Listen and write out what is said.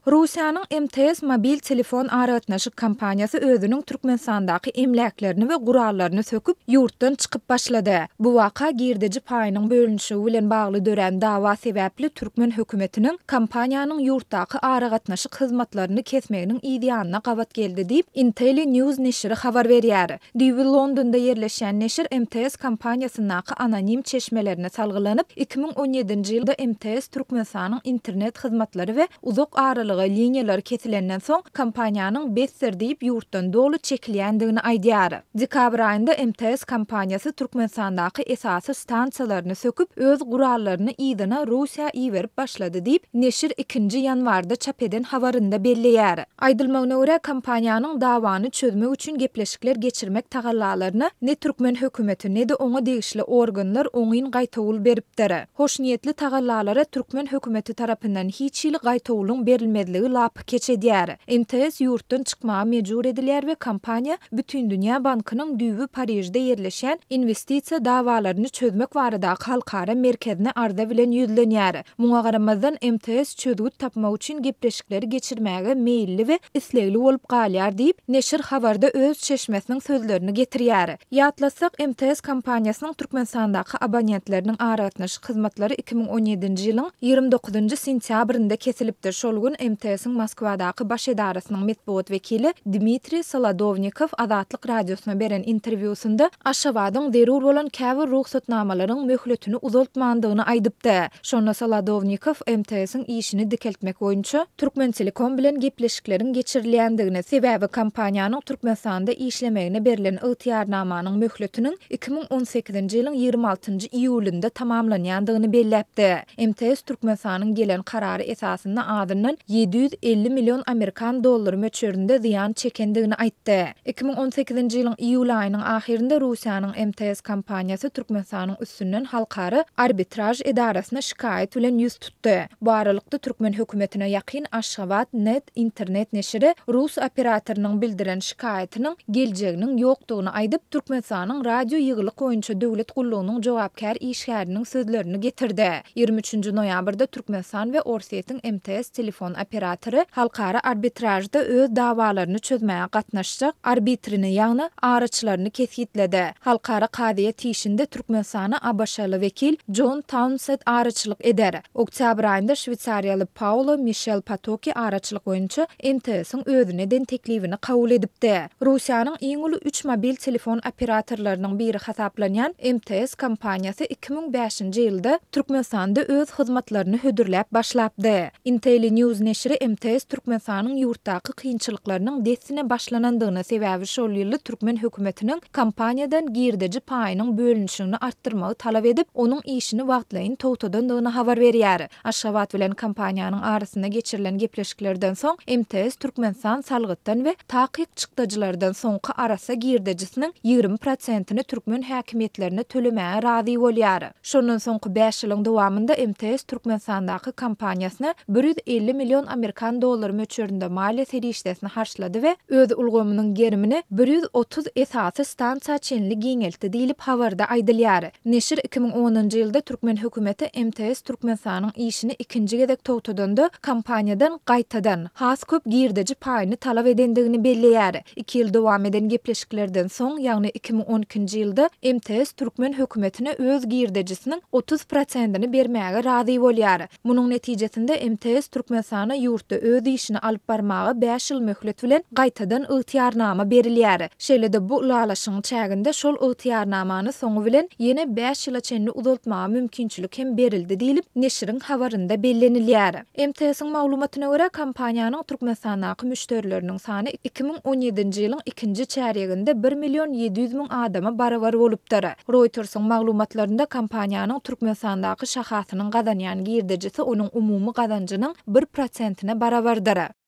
Russiýanyň MTS mobil telefon aragatnaşyk kompaniýasy özüniň Türkmenistandaky emläklerini we gurallaryny söküp, ýurtdan çykyp başlady. Bu waka girdeji paýynyň bölünişigi bilen bagly dörän dawa sebäpli türkmen hökümetiniň kompaniýanyň ýurtdaky aragatnaşyk hyzmatlaryny kesmeginiň yzýanyna gabat geldi diýip, Intelli News neşiri habar berýär. Düýbi Londonda ýerleşýän neşir MTS kompaniýasyndaky anonim çeşmelerine salgylanyp, 2017-nji ýylda MTS Türkmenistanyň internet hyzmatlary we uzak aralyga liniýalary kesilenden soň, kompaniýanyň besdir diýip ýurtdan doly çekilýändigini aýdýar. Dekabr aýynda MTS kompaniýasy Türkmenistandaky esasy stansiýalaryny söküp, öz gurallaryny yzyna Russiýa iberip başlady diýip, neşir ikinji ýanwarda çap eden habarynda belleýär. Aýdylmagyna görä, kompaniýanyň dawany çözmek üçin gepleşikler geçirmek tagallalaryna ne türkmen hökümeti, ne-de oňa degişli organlar oňyn gaýtawul beripdir. Hoşniýetli tagallalara türkmen hökümeti tarapyndan hiç hili gaýtawulyň berilmezligi lapykeç edýär. MTS ýurtdan çykmaga mejbur edilýär we kompaniýa Bütindünýä bankynyň düýbi Parižde ýerleşýän Inwestisiýa dawalaryny çözmek baradaky halkara merkezine arza bilen ýüzlenýär. Muňa garamazdan, MTS çözgüt tapmak üçin gepleşikleri geçirmäge meýilli we islegli bolup galýar diýip, neşir habarda öz çeşmesiniň sözlerini getirýär. Ýatlatsak, MTS kompaniýasynyň Türkmenistandaky abonentleriniň aragatnaşyk hyzmatlary 2017-nji ýylyň 29-njy sentýabrynda kesilipdi. Şol gün MTS-iň Moskwadaky baş edarasynyň metbugat wekili Dmitriý Solodownikow Azatlyk Radiosyna beren interwýusynda Aşgabadyň zerur bolan käbir rugsatnamalaryň möhletini uzaltmandygyny aýdypdy. Şonda Solodownikow MTS-iň işini dikeltmek boýunça Türkmentelekom bilen gepleşikleriň geçirilýändigini, sebäbi kompaniýanyň Türkmenistanda işlemegine berlen ygtyýarnamanyň möhletiniň 2018-nji ýylyň 26-njy iýulynda tamamlanýandygyny belläpdi. MTS Türkmenistanyň gelen karary esasynda azyndan 750 million amerikan dollary möçberinde zyýan çekendigini aýtdy. 2018-nji ýylyň iýul aýynyň ahyrynda Russiýanyň MTS kompaniýasy Türkmenistanyň üstünden halkara arbitraž edarasyna şikaýat bilen ýüz tutdy. Bu aralykda türkmen hökümetine ýakyn Aşgabat. Net internet neşiri rus operatorynyň bildiren şikaýatynyň geljeginiň ýokdugyny aýdyp, Türkmenistanyň radio ýygylyk boýunça döwlet gullugynyň jogapkär işgäriniň sözlerini getirdi. 23-nji noýabrda Türkmenistan we Orsýetiň MTS telefon operatory halkara arbitražda öz dawalaryny çözmäge gatnaşjak arbitrini, ýagny araçylaryny kesgitledi. Halkara kazyýet işinde Türkmenistana ABŞ-ly wekil Jon Taunsend araçylyk eder. Oktýabr aýynda şweýsariýaly Paolo Mişel Patoki araçylyk boýunça MTS-iň özüne eden teklibini kabul edipdi. Russiýanyň iň uly üç mobil telefon operatorlarynyň biri hasaplanýan MTS kompaniýasy 2005-nji ýylda Türkmenistanda öz hyzmatlaryny hödürläp başlapdy. Intelli News neşiri MTS Türkmenistanyň ýurtdaky kynçylyklarynyň dessine başlanandygyny, sebäbi şol ýyly türkmen hökümetiniň kompaniýadan girdeji paýynyň bölünişigini artdyrmagy talap edip, onuň işini wagtlaýyn togtadandygyny habar berýär. Aşgabat bilen kompaniýanyň arasynda geçirilen gepleşiklerden soň, MTS Türkmenistan salgytdan we takyk çykdajylardan soňky arassa girdejisiniň 20 prosentini türkmen häkimiýetlerine tölemäge razy bolýar. Şondan soňky bäş ýylyň dowamynda MTS Türkmenistandaky kompaniýasyna 150 million amerikan dollary möçberinde maliýe serişdesini harçlady we öz ulgamynyň gerimini 130 esasy stansiýa çenli giňeltdi diýlip habarda aýdylýar. Neşir 2010-njy ýylda türkmen hökümeti MTS Türkmenistanyň işini ikinji gezek togtadanda kompaniýadan gaýtadan, has köp girdeji paýyny talap edendigini belleýär. Iki ýyl dowam eden gepleşiklerden soň, ýagny 2012-nji ýylda MTS türkmen hökümetine öz girdejisiniň 30 prosentini bermäge razy bolýar. Munuň netijesinde MTS Türkmenistana ýurtda öz işini alyp barmaga bäş ýyl möhlet bilen gaýtadan ygtyýarnama berilýär. Şeýle-de bu ylalaşygyň çäginde şol ygtyýarnamany soňy bilen ýene bäş ýyla çenli uzaltmaga mümkinçilik hem berildi diýlip, neşiriň habarynda bellenilýär. MTS-iň maglumatyna görä, kompaniýanyň Türkmenistandaky müşderileriniň sany 2017-nji ýylyň ikinji çärýeginde bir million 700 müň adama barabar bolupdyr. Reuters-iň maglumatlarynda kompaniýanyň Türkmenistandaky şahasynyň gazanýan girdejisi onuň umumy gazanjynyň bir prosentine barabardyr.